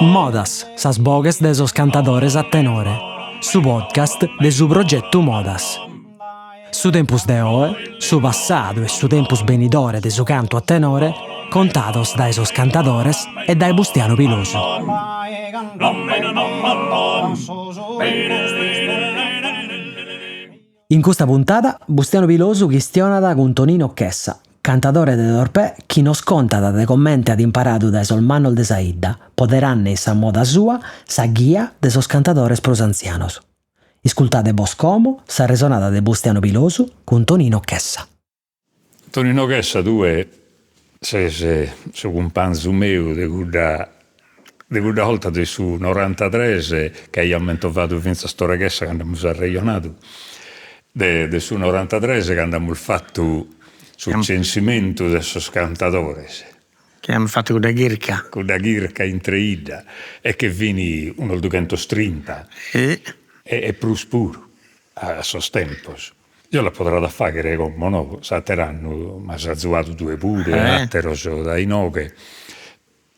Modas, sas boghes de sos cantadores a tenore, su podcast de su progetu Modas. Su tempus de oe, su passadu e su tempus benidore de su cantu a tenore contados dae sos cantadores e dae Bustianu Pilosu. In custa puntada Bustianu Pilosu chistionat cun Tonino Chessa, cantadore de Torpè chi nos contat de comente at imparadu dae sos mannos de sa 'idda, poderande in sa moda sua sa ghia de sos cantadores prus antzianos. Iscultade bos como s'arresonada de Bustianu Pilosu cun Tonino Chessa. Tonino Chessa tue ses su cumpanzu meu de cudda de cudda 'olta de su norantatres chi aiat mentovadu fintzas Tore Chessa cando amus arrejonadu de de su norantatres cando amus fatu su censimentu de sos cantadores. Chi amus fatu cudda chirca. Cudda chirca intre 'idda e che fin unos dughentostrinta e e prus puru a sos tempos. Eo l'apo torradu a faghere como no, s'ater'annu m'as azuadu tue puru e ateros dae inoghe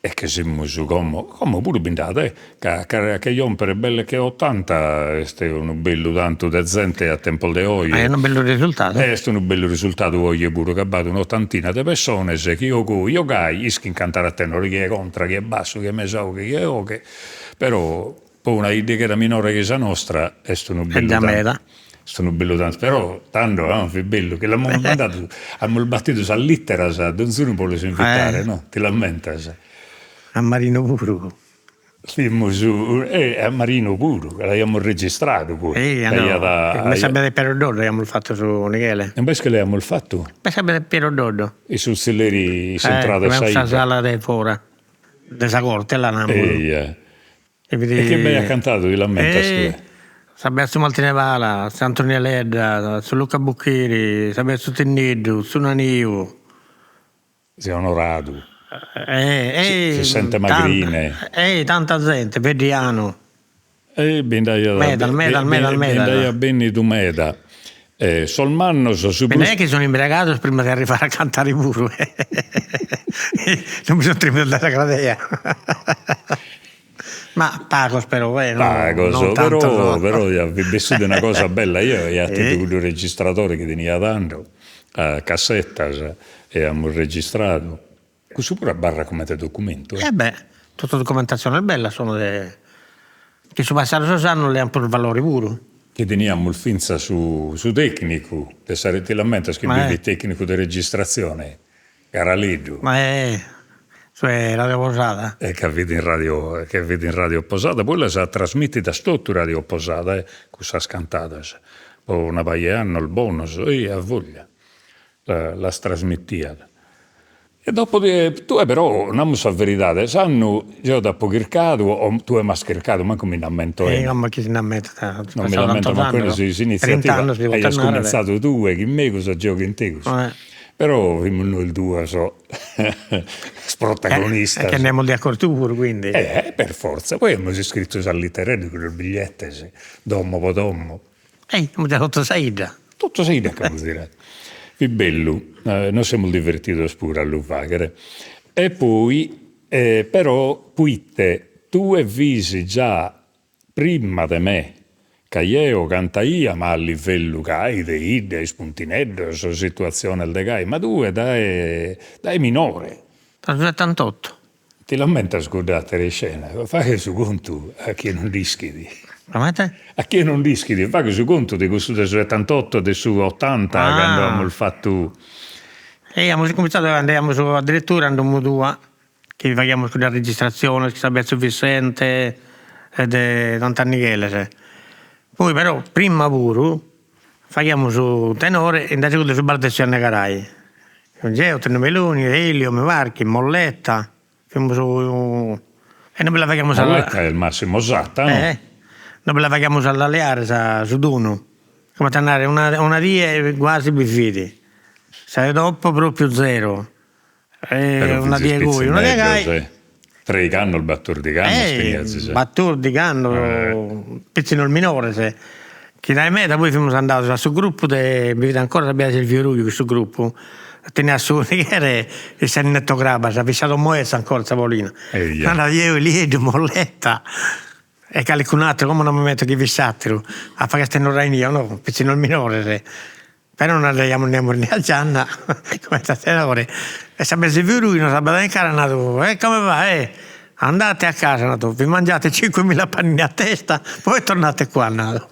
e che semus como, como puru bi nd'at e, ca a che jompere belle che otanta est unu bellu tantu de zente a tempos de oje. Est unu bellu risultadu. Est unu bellu risultadu oje puru ca b'at un'otantina de pessones chi o goi o gai ischin cantare a tenore, chie contra, chie bassu, chie mesa 'oghe, chie 'oghe, però Po una 'iddighedda minore che sa nostra est unu bellu tantu. meda. Est unu bellu tantu, però tando no fit bellu che l'amus mandadu, amus batidu sas litteras a donzunu po los invitare no, ti l'ammentas? A Marino puru. Fimus, e a Marino puru, ca l'aiamus registradu poi. Aiat Cun sa bia de Piero Doddo aiamus fatu su Michele. E inveces che l'aiamus fatu? In sa bia de Piero Doddo. In su tzilleri, in s'intrada 'e sa 'idda. Sa sala de fora. De sa corte la namus. Eia. E chie b'aiat cantadu ti l'ammentas tue? Sa bia 'e su Martine Pala, s'Antoni Aledda, su Luca Buccheri, sa bia 'e su Tinneddu, su Naniu. Ziu Onoradu. Vissente Magrine. Tanta zente, Peddianu. E bi nd'aiat Medas, medas, medas, medas. Bi nd'aiat bennidu meda. E sos mannos su prus. Bi nd'est chi sun imbriagados prima de arrivare a cantare puru Non bi sun trimidos dae sa cradea. Ma pagos però eh, Pagos, non tantos. Però, però ja fit bessida una cosa bella, eo aia 'atidu cuddu registradore chi tenia tando, a cassetas, e amus registradu. Cussu puru abarrat comente documentu eh. E beh, totu documentatziones bellas sono de chi su passare sos annos lean prus valore puru. Chi teniamus fintzas su su tecnicu de sa ti l'ammentas chi bi fit tecnicu de registratzione, Caraleddu. Ma su 'e Radio Posada. E ca fit in radio che fit in Radio Posada, poi las at trasmitidas totu Radio Posada eh, cussas cantadas, po una paja 'e annos bonos, a voglia las trasmitiat. E dopo de tue però, namus sa veridade, s'annu jeo t'apo chircadu o tue m'as chircadu, mancu mi nd'ammento 'ene. Como chi si nd'ammentat, Non mi l'ammento mancu 'ene s'initziativa aias cumintzadu tue chin megus e jeo chin tegus. Però fimus nois duos sos protagonistas. E che andiamus de acordu puru quindi. Eh per fortza, poi amus iscritu sas litereddas cuddos bigliettes, domo po domo. E amus giradu totu sa 'idda. Totu sa 'idda ch'amus giradu. Fit bellu, nos semus divertidos puru a lu faghere. E poi però poite tue fis già prima de me, ca jeo cantaia ma a livellu gai de 'idda, ispuntineddos, situatziones de gai, ma tue dae dae minore. Dae su settantotto. Ti l'ammentas cudda atera iscena? Faghe su contu a chie non nd'ischit. Comente? A chie non nd'ischit, faghe su contu de cussu de su setantotto e de su otanta cando amus fatu. E amus incuminzadu andaiamus addirittura in domo tua, chi faghiamus cuddas registratziones chin sa bia 'e tziu Vissente e de tant'annighelles. Poi però prima puru Faghiamus su tenore in dae segus de su bar de tziu Anne Carai, cun jeo, Tonino Meloni, Elio, mi paret chi Molletta, fimus e non bi la faghiamus a Molletta est Massimo Satta no? Eh non bi la faghiamus a la leare sa su tonu, comente a narrer una una die guasi bi fit, sa die dopo propriu zero E una die goi, una die gai. Treigh'annos, battordigh'annos teniazis. Battordigh'annos, pitzinnos minores, chi dae meda poi fimus andados a su gruppu de, bi fit ancora sa bia de Silvio Ruiu cussu gruppu, Teniat su Nighele in sa Ninetto Crabas, fit sa domo 'etza ancora sa Paulina. Tando jeo Elieddu Molletta e calicun'atteru, como non m'ammento chie fit s'atteru, a fagher tenore a inie, no, pitzinnos minores. Però non andaiamus nemos ne a gianna, comente a tenore. E sa Silviu Rui nos at abbadadu in cara e at nadu, e come va eh, andate a casa, at nadu, vi mangiate cinquemila panini a testa, poi tornate qua, at nadu.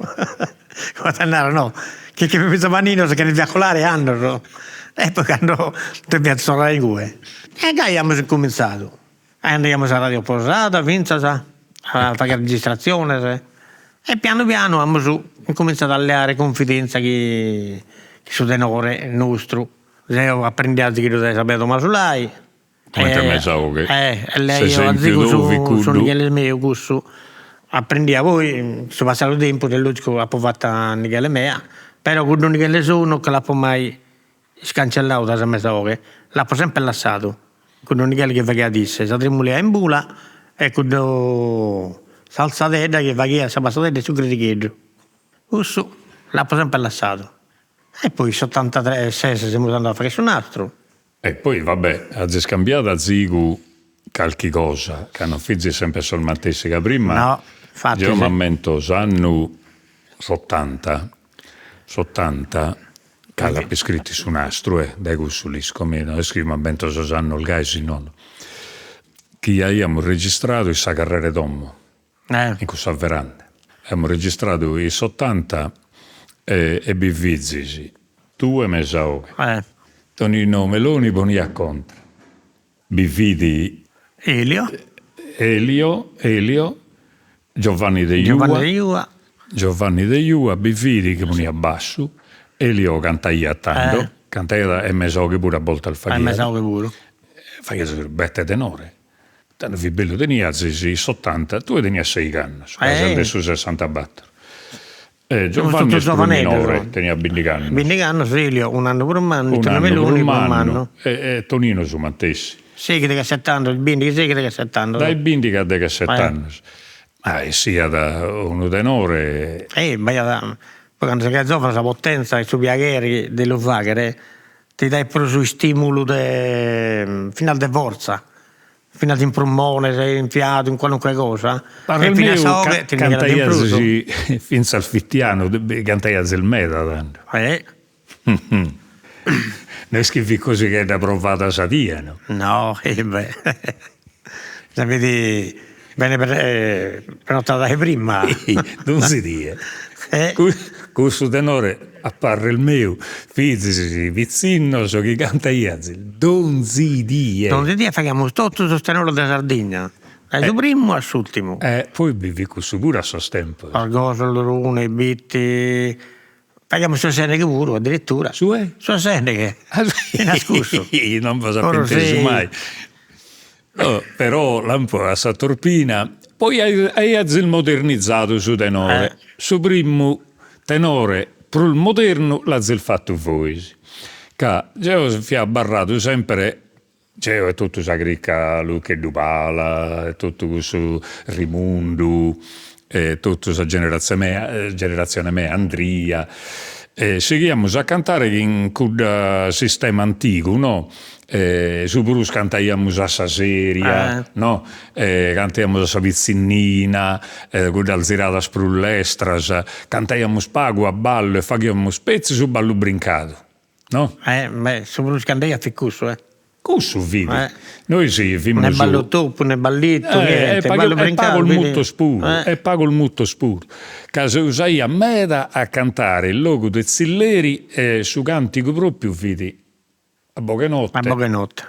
Comente a narrer no, chi chi fimus zovaninos che deviat colare annos, e poi cando deviant torrare igue. E gai amus incuminzadu, e andaiamus a Radio Posada finzas a fagher registratziones e pianu pianu amus incuminzadu a leare cunfidenzia chi su tenore nostru, deo aprendia azigu dae sa bia Tomasu Lai Comente mesa 'oghe. E leaio azigu su su nighele meu cussu, aprendia poi su passadu tempus est logicu apo fatu a nighele mea, però cuddu nighele sou non che l'apo mai iscancellau dae sa mesa 'oghe, l'apo sempre lassadu, cuddu nighele chi faghiat isse, sa trimulia in bula e cuddu s'alzadedda chi faghiat sa passadedda e su cresigheddu, cussu l'apo sempre lassadu. E poi in s'otantases semus andados a fagher su nastru E poi va bè, azis cambiadu azigu calchi cosa, ca non fizis sempre sos matessi ca prima, No, infattis. Jeo m'ammento s'annu s'ottanta, s'ottanta, ca l'apo iscritu in su nastru e dae cussu l'isco meda, no est chi m'ammento sos annos gai si nono, chi aiamus registradu in sa carrera 'e domo, in cussa veranda, aiamus registradu in s'ottanta e bi fizis tue mesa 'oghe, Tonino Meloni poniat contra, bi fit Elio Elio Elio Giovanni Dejua Giovanni Dejua bi fit chi poniat bassu, Elio cantaiat tando, cantaiat e mesa 'oghe puru a boltas faghiat, faghiat bette tenore Tando fit bellu, teniazis in s'otanta, tue tenias seigh'annos, ca ses de su sessantabattor. E Giovanni est prus minore, teniat bindigh'annos. Bindigh'annos, Elio un'annu prus mannu, Tonino Meloni prus mannu. E Tonino su matessi. Seighi degheset'annos, bindighi seighi degheset'annos. Dae bindighi a degheset'annos. Ma essiat unu tenore. E b'aiat, poi cando ses gai zovanu sa potenza e su piaghere de lu faghere ti dait prus istimulu de finas de fortza, finas in prumones, in fiadu, in qualunque cosa, e finas sa 'oghe ti nde gherat in prus. Cantaiazis fintzas fitianu, cantaiazis meda tando. Eh. No est chi fit cosighedda provada sa die no? No, e beh, sa fit bene prenotada dae prima. Donzi die. Cussu tenore, a parrer meu, fizis pitzinnos chi cantaiazis donzi die. Donzi die faghiamus totu sos tenores de Sardigna, dae su primu a s'ultimu. E poi bi fit cussu puru a sos tempos. Orgosolo, Orune, Bitti, faghiamus su 'e Seneghe puru addirittura. Su 'e? Su 'e Seneghe, finas cussu. Non bos apo intesu mai. Però lampu a sa Torpina, poi aiazis modernizadu su tenore, su primu tenore prus modernu l'azis fatu vois, ca jeo fia abarradu sempre, jeo e totu sa cricca Lucheddu Pala e totu cussu Rimundu e totu sa generatzione mea, generatzione mea, Andria, e sighiamus a cantare chin cuddu sistema antigu no, su prus cantaiamus a sa seria no, cantaiamus a sa pitzinnina, cuddas ziradas prus lestras, cantaiamus pagu a ballu e faghiamus petzi su ballu brincadu no. Beh su prus chi andaiat fit cussu Cussu fit. Nois fimus. Ne ballu topu, ne ballittu, niente, ballu brincadu. E pagos mutos puru, e pagos mutos puru, ca si usaiat meda a cantare in logu de tzilleri e su cantigu propriu fit a boghe 'e notte. A boghe 'e notte.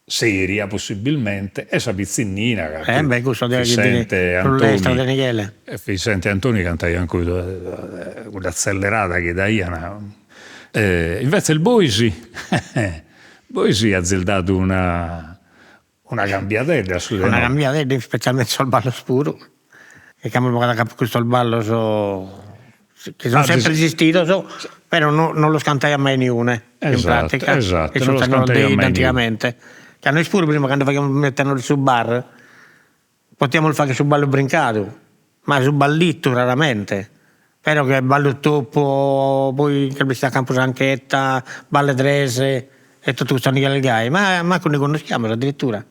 Seria possibilmente e sa pitzinnina ca Eh beh cussa de Fissente prus lestra de Nighele. Fissente e Antoni cantaian cudda atzellerada chi daian. Invetze bois Bois azis dadu una una cambiadedda a su tenore. Una cambiadedda, ispecialmente sos ballos puru, e che amus bogadu a campu custos ballos chi sun sempre esistidos, però no non los cantaiat mai niune, in pratica, esatto, non los cantaiat mai niune. Antigamente, ca nois puru prima cando faghiamus tenores in su bar Potiamus fagher su ballu brincadu, ma su ballittu raramente, però che ballu topu o poi nche bessiat a campu s'anchetta, ball'e tres. e totu custas nigheles gai, ma mancu ndi connoschiamus addirittura.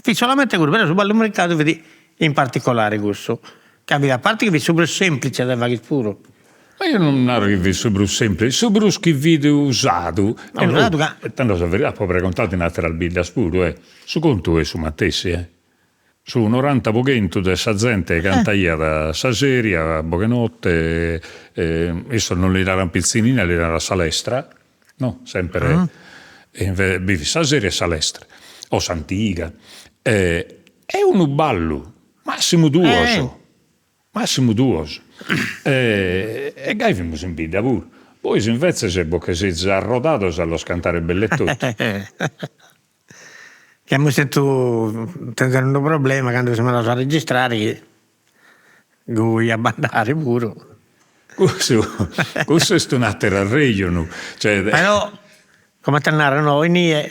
Fit solamente cussu, però su ballu brincadu fit in particolare cussu, ca fit a parte chi fit su prus semplice de fagher puru. Ma eo non naro chi fit su prus semplice, su prus chi fit usadu. Usadu ca. E tando sa veridade apo pregontadu in ateras biddas puru e su contu est su matessi eh. Su noranta po chentu de sa zente cantaiat sa seria a boghe 'e notte, issos non li naran pitzinnia, li naran sa lestra, no, sempre bi fit sa seria e sa lestra, o s'antiga, e unu ballu, massimu duos, massimu duos, e gai fimus in bidda puru, bois invetzes bos che sezis arrodados a los cantare bell'e totu. Chi amus tentu tentu unu problema cando semus andados a registrare chi goi a bandare puru. Cussu cussu est un'atteru arrejonu, cioè. Però comente a narrer no inie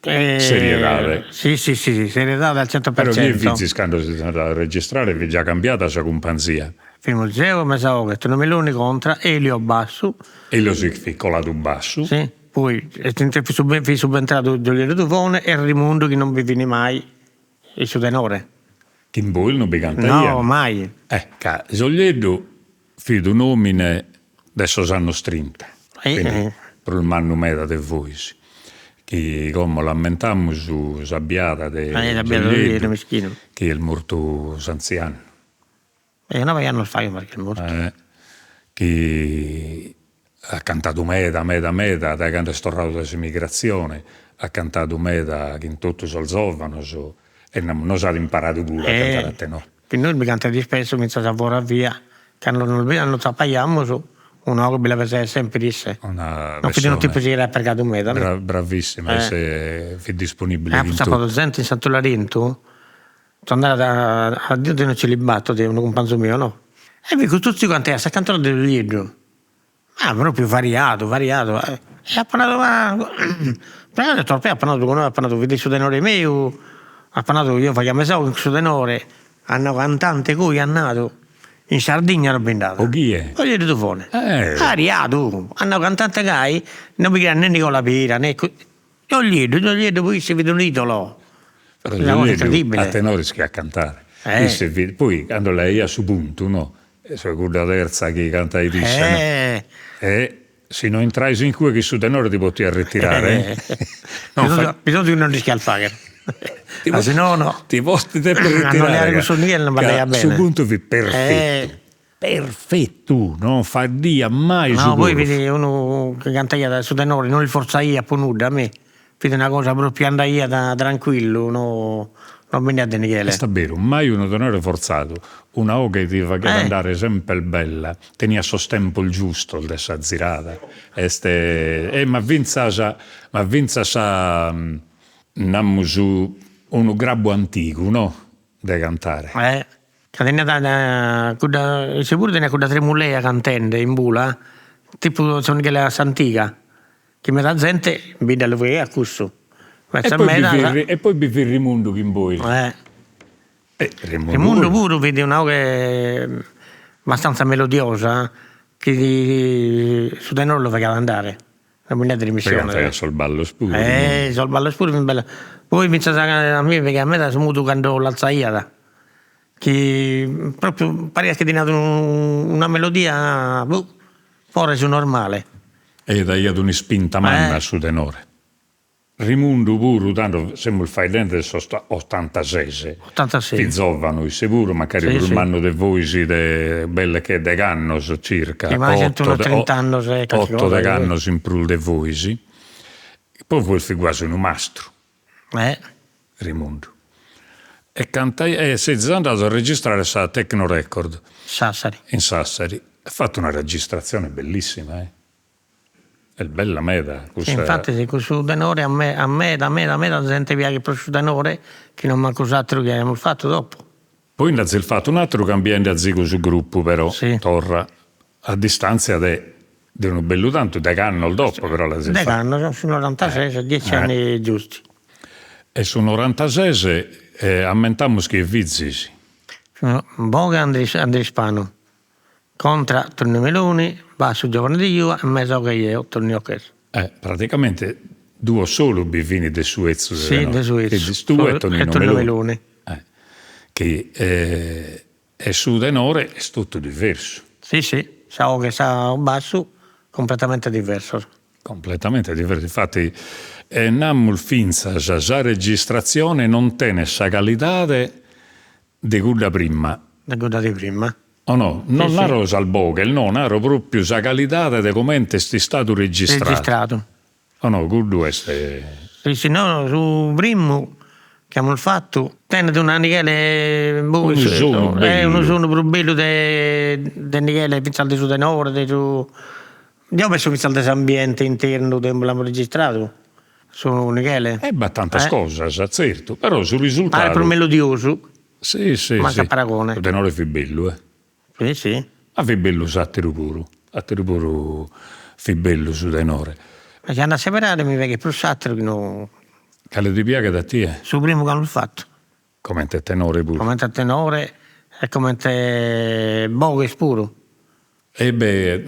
Seriedade. Si si si seriedade al cento per cento. Però chie fizis cando sezis andados a registrare fit già cambiada sa cumpanzia. Fimus zeo mesa 'oghe, Tonino Meloni contra, Elio bassu. Elio si fit coladu bassu. Si Poi fit subentradu Giuliano Duvone e Rimundu chi non bi fit mai in su tenore. Chin bois non bi cantaiat? No, mai. Eh, ca Soglieddu fit un'omine de sos annos trinta, quindi prus mannu meda de vois, chi como l'ammentamus sa biada de Soglieddu, chi est mortu s'antzianu. E una paga 'e annos faghet chi est mortu. Chi at cantadu meda meda meda dae cando est torradu dae s'emigratzione, at cantadu meda chin totu sos zovanos e nos at imparadu puru a cantare a tenore. Chi nois bi cantaiat ispesso fintzas a fora via, cando nos nos tzapaiamus una 'oghe bi la pesaiat sempre isse. Una Non fit unu tipu chi cheriat pregadu meda. Bravissima, isse fit disponibile chin totu. Apo tzapadu zente in Santu Larentu So andadu a de unu celibato de unu cumpanzu meu no, e fit custu tziu cantaiat sa cantone de Luglieddu, ma propriu variadu variadu, e apo nadu ma però de Torpè apo nadu apo nadu fit su tenore meu, apo nadu eo faghia mesa 'oghe cun su tenore, at nadu cantante goi at nadu in Sardigna non bi nd'at. O chie? Oglieddu Tuvone. Variadu, at nadu cantante gai non bi cheriat né Nigola Pira né Oglieddu, Oglieddu po isse fit un'idolo. Però Oglieddu a tenore ischiat cantare. Isse fit, poi cando leaiat su puntu no, cudda terza chi cantaiat isse no, e si no intrais in cue chi su tenore ti potiat retirare. Bisonzu chi non dd'ischiat fagher, ca si nono ti potiat retirare, ca su puntu fit perfettu. Perfettu, non faddiat mai su No, poi fit unu chi cantaiat su tenore, non isforzaiat po nudda, mi, fit una cosa propriu andaiat tranquillu, no non bi nd'iat de nighele. Est beru, mai unu tenore forzadu, una 'oghe ti faghiat andare semper bella, teniat sos tempos giustos de sa zirada, est e ma fintzas ma fintzas sa namus unu grabbu antigu no de cantare. Ca teniat cudda, isse puru teniat cudda tremulea cantende in bula, tipu sonighelle a s'antiga, chi meda zente in bidda lu faghiat cussu, e poi bi fit e poi bi fit Rimundu chin bois. Rimundu puru fit una 'oghe abbastanza melodiosa chi su tenore lu faghiat andare Non bi nd'at de dimissione. Cantaiat sos ballos puru. Eh sos ballos puru fin bellos. Poi finzas a mie mi piaghiat meda su modu cando l'alzaiat, chi propriu pariat chi teniat una melodia boh fora 'e su normale. E daiat un'ispinta manna a su tenore. Rimundu puru tando semus faeddende de sos ottantases, fit zovanu isse puru, mancari prus mannu de vois de belle che degh'annos circa, otto degh'annos in prus de vois, po vois fit guasi unu mastru, Rimundu. E cantai e sezis andados a registrare sa Tecnorecord. Sassari. In Sassari. At fatu una registratzione bellissima eh. Est bella meda cussa. Infatis cussu tenore a me a meda meda meda zente piaghet prus su tenore chi non mancu s'atteru chi aiamus fattu dopo. Poi nd'azis fatu un'atteru cambiende azigu su gruppu però, torra, a distanzia de de unu bellu tantu, degh'annos dopo però l'azis fatu. Degh'annos, su norantases, dieci anni giusti. E su norantases ammentamus chie fizis. Boghe Andria Ispanu. Contra Tonino Meloni, bassu Giovanni Dejua e mesa 'oghe jeo, Tonino Chessa. Eh, praticamente. Duos solu bi fin de su 'etzu de tenore. Sì, de su 'etzu. Fizis tue e Tonino Meloni. Chi e su tenore est totu diversu. Sì sì, sa 'oghe e su bassu completamente diversos. Completamente diversu, infatti namus fintzas sa registratzione non tenet sa calidade de cudda prima. De cudda de prima. O no? Non naro sas boghes, no, naro propriu sa calidade de comente est istadu registradu. Registradu. O no, cuddu est. Si si no, su primu chi amus fatu tenet una nighele, unu sonu bellu, unu sonu prus bellu de de nighele finzas de su tenore, de su Deo penso finzas de s'ambiente internu de ue l'amus registradu su nighele. E b'at tantas cosas, tzertu, però su risultadu. Paret prus melodiosu. Si si si. Mancu a paragone. Su tenore fit bellu eh. Si si. Ma fit bellu s'atteru puru, atteru puru fit bellu su tenore. Ma si ando a seberare mi piaghet prus s'atteru chi no. Cale ti piaghet a tie? Su primu chi amus fattu. Comente tenore puru. Comente tenore e comente boghes puru. E beh.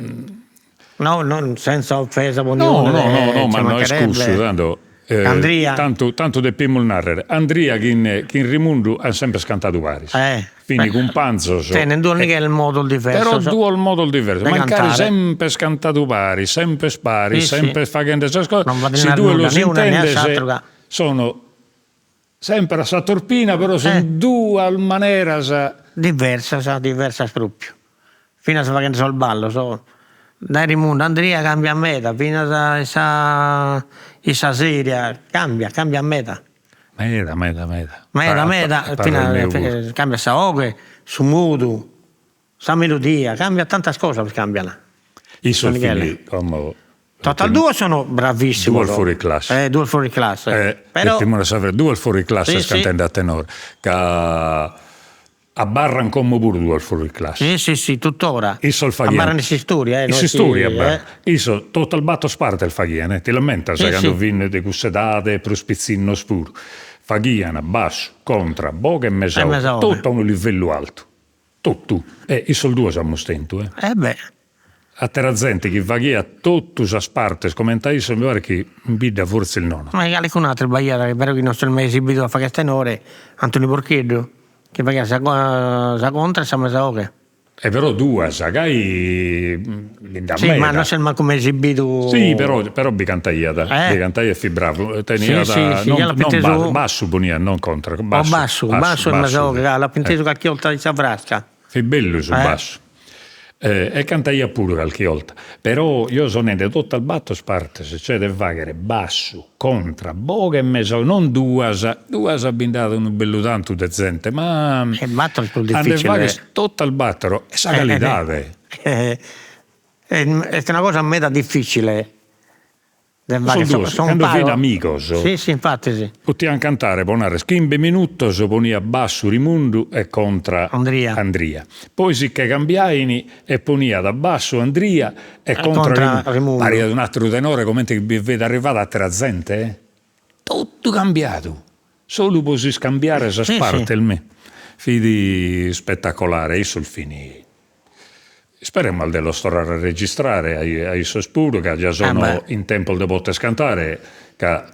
No, no, senza offesa po niunu. No, no, no, no, ma no est cussu, tando. Andria. Tantu, tantu depimus narrer, Andria chin chin Rimundu an sempre cantadu paris. Eh. Fin cumpanzos. Tenen duos nighel modos diversos. Però duos modos diversos, mancari sempre cantadu paris, sempre paris, sempre faghende sas cosas, si tue los intendes sono sempre a sa torpina, però sun duas maneras. Diversas, diversas propriu. Finas faghende sos ballos, dae Rimundu a Andria cambiat meda, finas in sa in sa seria, cambiat, cambiat meda. Meda, meda, meda. Meda, meda, finas cambiat sa 'oghe, su modu, sa melodia, cambiat tantas cosas cambian. Issos fin como. Totas duos sono bravissimos. Duos fuoriclasse. Eh, duos fuoriclasse. Eh, però. Depimus saber, duos fuoriclasses cantende a tenore, ca Abarran como puru duos fuoriclasse. Si, si, si, tuttora. Issos faghian. Abarran in s'istoria, eh. In s'istoria abarran. Issos totas bator partes faghian, eh, ti l'ammentas cando fin de cuss'edade prus pitzinnos puru. Faghian bassu, contra, boghe e mesa 'oghe, totu a unu livellu altu, totu. E issos duos amus tentu, eh. Eh beh. Atera zente chi faghiat totu sas partes comente a issos mi paret chi in bidda fortzis nono. Ma calicun'ateru b'aiat, però chi non s'est mai esibidu a fagher tenore, Antoni Porcheddu, chi faghiat sa sa contra e sa mesa 'oghe. E però duas, gai bi nd'at meda. Si, ma non s'est mancu mai esibidu. Si, però però bi cantaiat, bi cantaiat e fit bravu, teniat non non bassu poniat, non contra, bassu. Bassu, bassu e mesa 'oghe, ca l'apo intesu calchi 'olta in sa frasca. Fit bellu su bassu. E cantaiat puru calchi 'olta, però eo so nende totas bator partes, cioè de fagher bassu, contra, boghe e mesa 'oghe, non duas, duas bi nd'at unu bellu tantu de zente, ma a nde fagher totas bator e sa calidade. Est una cosa meda difficile Sos duos, cando fin amigos, sì, sì, infattis. Potian cantare, po narrer, chimbe minutos poniat bassu Rimundu e contra Andria. Andria. Poi si che cambiain e poniat bassu Andria e contra Rimundu. Pariat un'atteru tenore comente chi bi fit arrivada attera zente, eh. Totu cambiadu, solu po s'iscambiare sas partes, mi. Fit ispettacolare, issos fin Isperemus de los torrare a registrare a issos puru, ca già sono in tempos de poter cantare, ca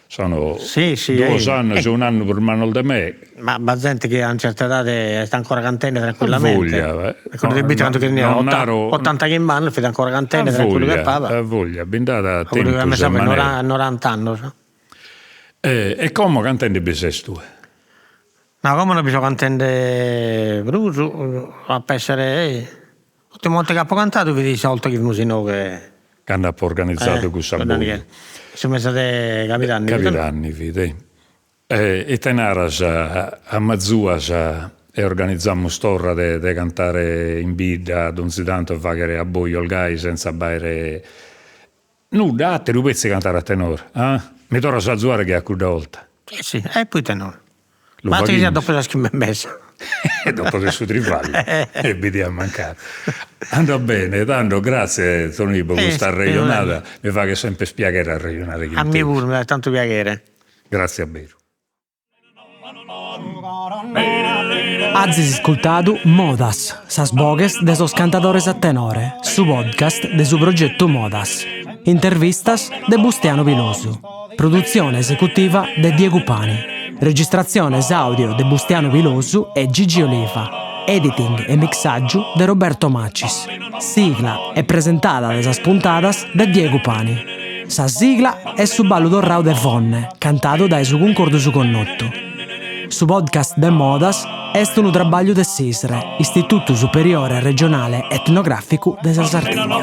sono duos annos e un'annu prus mannos de me. Ma b'at zente chi a una certa edade est ancora cantende tranquillamente. A voglia. Quello de Bitti cantu che teniat otantachimbe annos fit ancora cantende tranquillu che paba. A voglia, bi nd'at tempus e manera. Norant'annos. E como cantende bi ses tue? No, como no bi so cantende prus, apo essere, s'ultima 'olta chi apo cantadu fit sa 'olta chi fimus inoghe. Cando apo organizadu cuss'abboju. Su mese de cabidanni. Cabidanni fit, e. E ite naras, a m'azuas e organizamus torra de de cantare in bidda donzi tantu e faghere abbojos gai senza b'aere Nudda ateru petzi cantare a tenore, ah? Mi torras a azuare che a cudda 'olta. Si si, e poite no. Basta chi siat dopo sas chimbe e mesa. Dopo de su tribagliu, e bi diat mancare. Andat bene, tando gratzie Tonì po custa arrejonada, mi faghet sempre piaghere arrejonare chin tegus. A mie puru mi faghet tantu piaghere. Gratzie a beru. Azis iscultadu Modas, sas boghes de sos cantadores a tenore, su podcast de su progetu Modas. Intervistas de Bustianu Pilosu. Produtzione esecutiva de Diegu Pani. Registratziones àudio de Bustianu Pilosu e Gigi Oliva. Editing e mixàgiu de Roberto Macis. Sigla e presentada de sas puntadas de Diegu Pani. Sa sigla est su ballu torrau de Fonne, cantadu dae su Cuncordu Su Connotu. Su podcast de Modas est unu trabagliu de s'ISRE, Istitutu Superiore Regionale Etnogràficu de sa Sardigna.